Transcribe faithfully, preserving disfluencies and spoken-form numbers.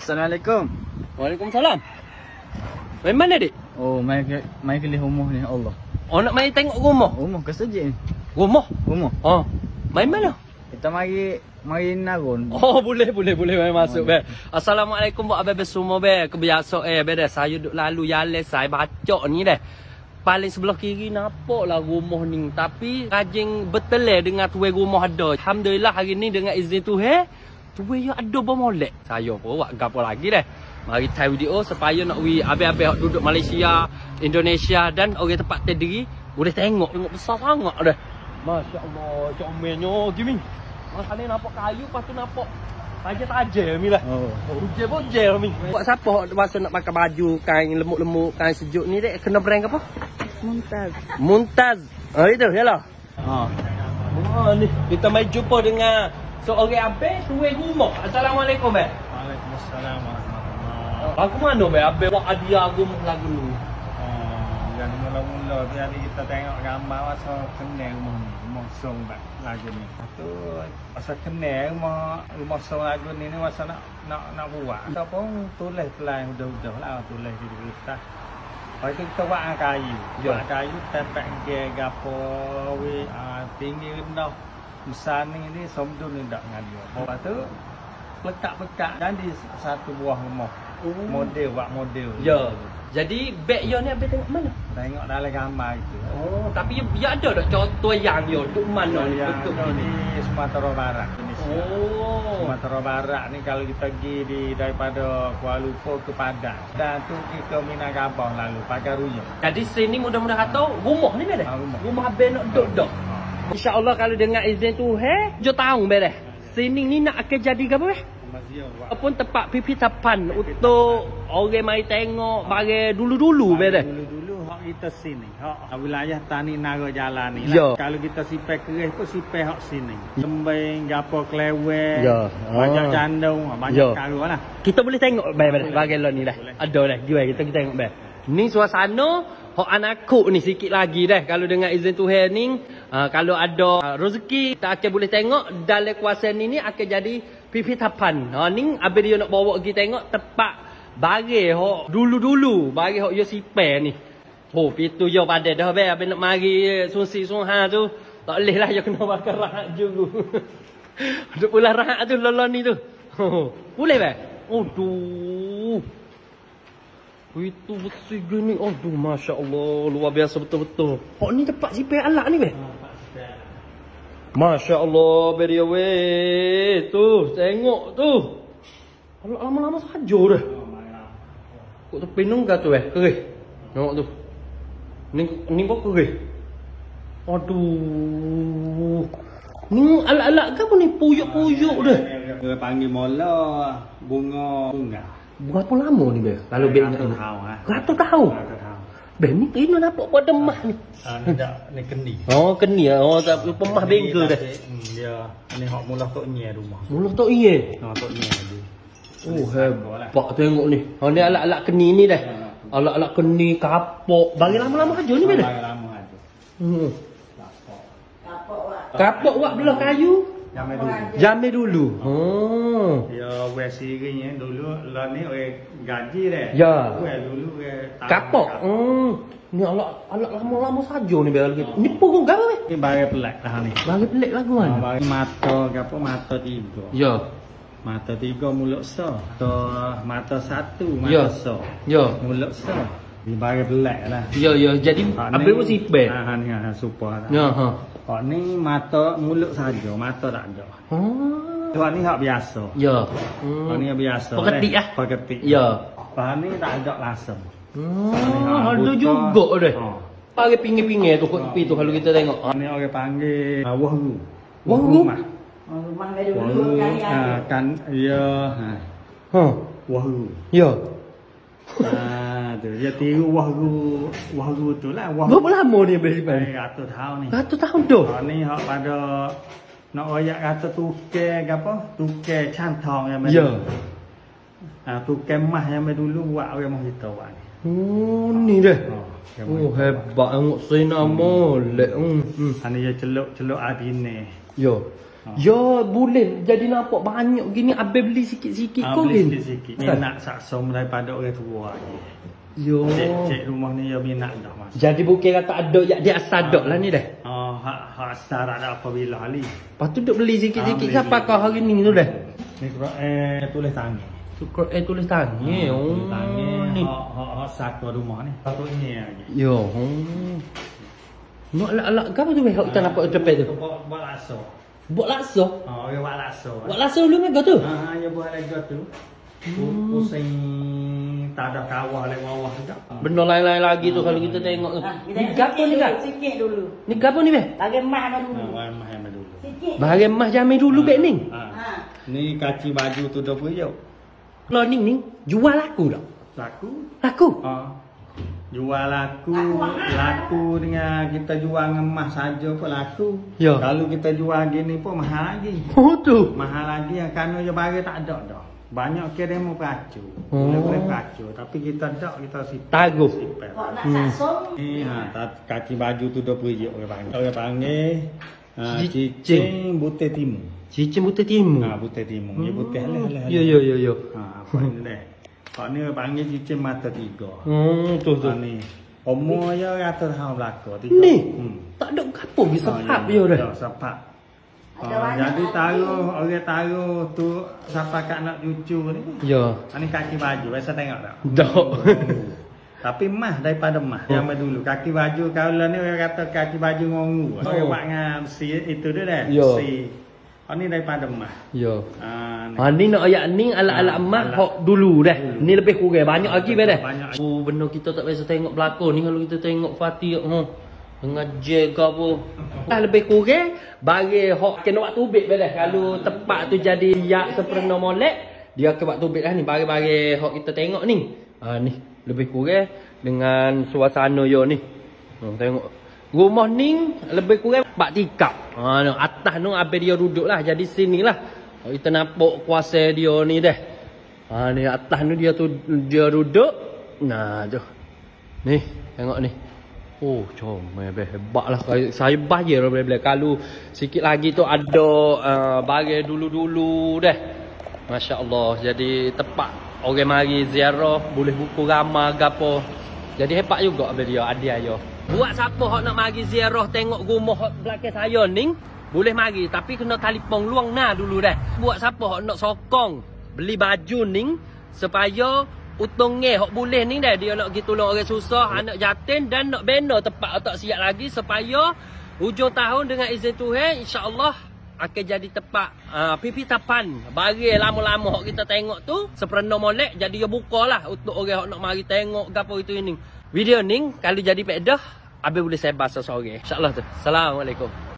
Assalamualaikum. Waalaikumsalam. Mai mana, dek? Oh, mai ke mai kelih rumah ni, Allah. Oh, nak mai tengok rumah. Rumah ke sejik ni? Rumah? Rumah. Oh, mai mana? Kita mari mari Narun. Oh, boleh, boleh, boleh mai masuk be. Assalamualaikum buat abang semua be. Kebiasa eh be dah. Saya duk lalu jalan saya bacok ni dah. Paling sebelah kiri nampak lah rumah ni. Tapi rajin bertelur dengan tuai rumah ada. Alhamdulillah hari ni dengan izin Tuhan. Tuai ya ada bermolek. Saya pun buat gapo lagi dah. Mari tai video supaya nak wi abang-abang duduk Malaysia, Indonesia dan orang tempat terdiri boleh tengok, tengok besar sangat dah. Masya Allah, comelnya Gimi. Masa ni nampak kayu, lepas tu nampak tajam-tajam ni lah. Oh. Oh, hujan pun hujan ni. Buat siapa masa nak pakai baju kain lemuk-lemuk, kain sejuk ni dek, kena brand apa? Muntaz. Muntaz. Oh, itu, yalah. Ha. Oh, ni kita mai jumpa dengan seorang abang tuai rumah. Assalamualaikum, bang. Waalaikumsalam warahmatullahi. Lagu mana, bang? Abang buat hadiah rumah lagu ni. Oh, yang mula-mula tu hari kita tengok gambar masa kenal rumah ni, rumah song bak lagu ni. Tu masa kenal rumah rumah song lagu ni ni masa nak nak nak buat. Kita pun tulis pelan udah-udah lah tulis di kertas. Lepas tu kita buat dengan kayu. Ya. Buat kayu tempat ke gapo we ah, tinggi rendah. Besar ni ni somdun ni dak ngadi. Lepas tu letak-letak jadi satu buah rumah. Oh. Model buat model. Ya. Jadi beg yo ni abang tengok mana? Tengok dalam gambar itu. Oh, tapi ya, ya ada dak contoh yang yo duk mana ni Yang betul ada ni? Di Sumatera Barat, Indonesia. Oh. Sumatera Barat ni kalau kita pergi di daripada Kuala Lumpur ke Padang dan tu pergi ke Minangkabau lalu Pagaruyung. Jadi sini mudah-mudahan kata rumah ni beh. Ah, rumah. Rumah abang nak duduk dah. Insya-Allah kalau dengan izin Tuhan, tujuh tahun beh. Sini ni nak akan jadi apa beh? Masih awak. Ataupun tempat pipitapan untuk orang mai tengok barang dulu-dulu beh. Dulu-dulu hak kita sini. Hak wilayah Tani Nara Jalan ni Ya. lah. Kalau kita sipai kerih pun sipai hak sini. Lembing, gapo kelewek, Ya. banyak Ah. candung, banyak Ya. perkara lah. Kita boleh tengok beh beh barang lah ni dah. Ada dah jual kita kita tengok beh. Ni suasana hok anak aku ni sikit lagi dah kalau dengan izin Tuhan ni. Uh, kalau ada uh, rezeki kita akan boleh tengok dalam kuasa ni ni akan jadi pipitapan. Ha ni abang dia nak bawa pergi tengok tempat barang hok dulu-dulu, barang hok yo sipai ni. Oh, pitu yo pada dah beh abang nak mari sungsi sungha tu. Tak leh lah yo kena bakar rahat juga. Duk pula rahat tu lolon ni tu. Boleh beh? Aduh. Itu besi gini. Aduh, Masya Allah. Luar biasa betul-betul. Hok ni tempat sipai alat ni beh? Masya Allah, beri weh. Tu, tengok tu. Alat lama-lama saja dah. Kok tu pinung kah tu eh? Kerih. Tengok tu. Ni ni kok kerih. Aduh. Ni alat-alat ke apa ni? Puyuk-puyuk dah. Dia panggil mola bunga bunga. Berapa lama ni beh? Kalau beh nak Ratus ni. Tahun, eh. Ratus tahun. Ratus tahun. Beh ni kena nampak buat demah ni. Ah, ni dah ni kendi. Oh, keni ya. Oh, tak pemah bengkel dah. Hmm, dia ni hok mula tok nye rumah. Mula tu iya. Ha tok nye tadi. Oh, hebat tengok ni. Ha ni alat-alat keni ni dah. Alat-alat keni kapok. Bagi lama-lama aja ni beh. Lama aja. Hmm. Kapok wak belah kayu. Zaman dulu. Zaman dulu. Oh. Ya, wes siring ya dulu lah ni orang gaji deh. Ya. Wes dulu orang tahu Kapok. Hmm. Ni alat alat lama-lama saja ni bel gitu. Ni punggung gawe weh. Ni barang pelik lah ni. Bagi pelik lagu Ha, kan. Barang mata ke apa mata tiga. Ya. Mata tiga mulut sa. Mata mata satu mata Ya. sa. Ya. Mulut sa. Di barang pelik lah. Ya ya jadi Ha, abis pun sipai. Ha ni ha supa. Ya ha. Hok ni mata mulut saja, mata tak ada. Oh. Hok ni hok biasa. Ya. Hok ni biasa. Peketik, deh. ah? Peketik. Ya. Hok ni tak ada lasem. Hmm, ada juga deh. Ha. Pakai pinggir-pinggir tu kot tepi tu kalau kita tengok. Hok ni orang panggil ah, wahru. Wahru? Rumah. Rumah dari dulu Wahru kali ah, ada. Kan ya. Ha. Ha. Wahru. Ya. Ah, tu dia tiru wahru wahru tu lah. Wahru. Berapa lama ni beli Eh, balik? Ratus tahun ni. Ratus tahun tu. Ha ni hok pada nak royak kata tukar ke apa? Tukar cantong yang Ya. Ha, tukar mah yang dulu buat orang mah kita buat ni. Oh, ni deh. Ha, yang Oh, mah. hebat tengok sini molek. Hmm. Hmm. Ha ni dia celuk-celuk api ni. Ya. Ya, boleh jadi nampak banyak gini, abang beli sikit-sikit. Ah, kau beli gini sikit-sikit. Asal. Minat sat som daripada orang tua lagi. Yo. Cek, cek rumah ni ya minat dah, Mas. Jadi bukan kata ada, ya dia asal ada lah ni dah. Oh, hak, hak asal ada apa bila kali. Lepas tu duk beli sikit-sikit. Ah, beli, siapa beli, kau hari ni tu dah? Ni Quran, eh, tulis tangan. Tu Quran, eh, tulis tangan. Ah, oh, tulis tangan. Ni. Hak, hak, hak satu rumah ni. Satu ni lagi. Yo. Hmm. Nak alat-alat apa tu, weh? Hak kita nampak depan tu. Buat, buat laksa. Buat laksa? Ha, orang buat laksa. Buat laksa dulu mega tu? Ha, ha, ya buat lagi tu. Hmm. Pusing tak ada kawah lagi bawah tu tak? Benda lain-lain lagi tu kalau kita tengok tu. Ha, kita ni gapo ni, Kak? Sikit dulu. Ni gapo ni, weh? Bagi mah dulu. Ha, bagi mah yang dulu. Sikit. Bagi mah zaman dulu, ha, bek ni. Ha. Ha. Ni kaci baju tu dah puyuk. Kalau ni, ni jual laku tak? Laku. Laku? Ha. Jual laku, laku dengan kita jual ngemas saja pun laku. Ya. Kalau kita jual gini pun mahal lagi. Oh, tu. Mahal lagi yang kerana je barang tak ada dah. Banyak ke demo peracu. Oh. Boleh-boleh peracu. Tapi kita tak, kita sipai. Taguh. Sipai. Kok nak sasong? Ni, ha, tat-, kaci baju tu dah puyuk orang panggil. Orang panggil, ha, cicing. Cicing butir timun. Cicing butir timun. Ha, butir timun. Dia butir halus-halus. Ya, ya, ya, ya. Ha, apa ni deh? Kak ni panggil cicing mata tiga. Hmm, tu, tu. Kak ni. Umur ya ratus tahun belaka. Tiga. Ni? Hmm. Tak ada gapo bisa sahap dia dah. Ya, sahap. Ah, jadi taruh, orang taruh tu siapa kak nak cucu ni. Ya. Ini kaci baju, biasa tengok tak? Tak. Tapi mah daripada mah. Oh. Yang dulu. Kaci baju kalau ni orang kata kaci baju ngongu. Oh. Orang buat dengan besi itu dia dah. Ya. Besi. Ha, ni daripada mah. Ya. Ha, ni. Ha, ni nak ayat ni alat-alat mah hok dulu dah. Dulu. Ni lebih kurang. Banyak lagi dah. Banyak. Oh, benar kita tak biasa tengok belakang ni kalau kita tengok Fatih. Ha. Dengan jaga apa. Ah, lebih kurang, barang hok kena waktu ubik dah. Kalau tempat tu jadi yak sepenuh molek, dia ke waktu ubik lah ni. Barang-barang hok kita tengok ni. Ha, ni. Lebih kurang dengan suasana yo ni. Hmm, tengok. Rumah ni lebih kurang empat tingkat. Ha, ni atas tu habis dia duduk lah. Jadi sini lah. Kita nampak kuasa dia ni dah. Ha, ni atas tu dia tu, dia duduk. Nah, tu. Ni, tengok ni. Oh, comel beh. Hebat lah. Saya, saya bayar lah boleh-boleh. Kalau sikit lagi tu ada, uh, barang dulu-dulu dah. Masya Allah. Jadi tempat orang mari ziarah, boleh buku ramah gapo. Jadi hebat juga abang dia, adik ayah. Buat siapa hok nak mari ziarah tengok rumah hok belakang saya ning, boleh mari. Tapi kena talipong luang nah dulu dah. Buat siapa hok nak sokong beli baju ning, supaya utung ngeh hok boleh ni dah, dia nak pergi tolong orang susah, anak yatim dan nak bina tempat otak siap lagi supaya ujung tahun dengan izin Tuhan, insya-Allah akan jadi tempat, ah, pipi tapan. Barang lama-lama hok kita tengok tu, sepenuh molek, jadi dia buka lah untuk orang hok nak mari tengok gapo itu ini. Video ni kalau jadi pedah, abang boleh sebar seorang. Insya-Allah tu. Assalamualaikum.